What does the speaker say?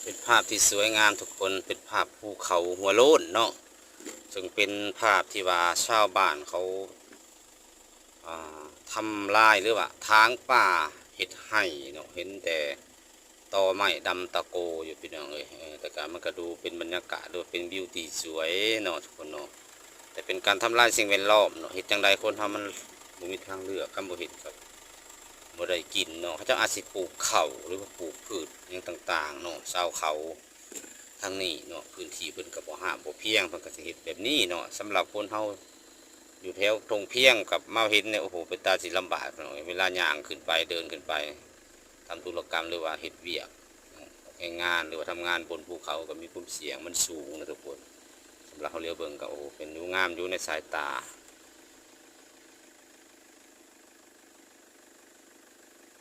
ເປັນພາບທີ່ສວຍງາມທຸກຄົນ ເປັນພາບພູເຂົາຫົວໂລ້ນເນາະ ເຊິ່ງເປັນພາບທີ່ວ່າຊາວບ້ານເຂົາ ອ່າ ທຳລາຍ ຫຼືວ່າຖາງປ່າເຮັດໄຮ່ເນາະ ເຫັນແຕ່ຕໍໄມ້ດຳຕະໂກຢູ່ ພີ່ນ້ອງເອີຍ. ເອີ ແຕ່ກະມັນກະດູເປັນບັນຍາກາດ ຫຼືວ່າເປັນວິວທີ່ສວຍເນາະທຸກຄົນເນາະ ແຕ່ເປັນການທຳລາຍສິ່ງແວດລ້ອມເນາະ. ເຮັດຈັ່ງໃດຄົນເຮົາມັນບໍ່ມີທາງເລືອກ ຄັນບໍ່ເຮັດກະບໍ່ໄດ້ກິນເນາະ. ເຂົາເຈົ້າອາດຊິປູກເຂົ້າ ຫຼືວ່າປູກພືດຫຍັງຕ່າງໆເນາະ ຊາວເຂົາ ທາງນີ້ເນາະ ພື້ນທີ່ເພິ່ນກໍບໍ່ຮາບບໍ່ພຽງ ເພິ່ນກໍຊິເຮັດແບບນີ້ເນາະ. ສຳລັບຄົນເຮົາຢູ່ແຖວທົ່ງພຽງກັບມາເຫັນນີ້ ໂອ້ໂຫ ເປັນຕາຊິລຳບາກເນາະ ເວລາຍ່າງຂຶ້ນໄປ ເດີນຂຶ້ນໄປ ທຳທຸລະກຳ ຫຼືວ່າເຮັດວຽກແຮງງານ ຫຼືວ່າທຳງານບົນພູເຂົາ ກໍມີຄວາມສ່ຽງ ມັນສູງນະທຸກຄົນ. ສຳລັບເຮົາຫຼຽວເບິ່ງກໍ ໂອ້ ເປັນດູງາມຢູ່ໃນສາຍຕາ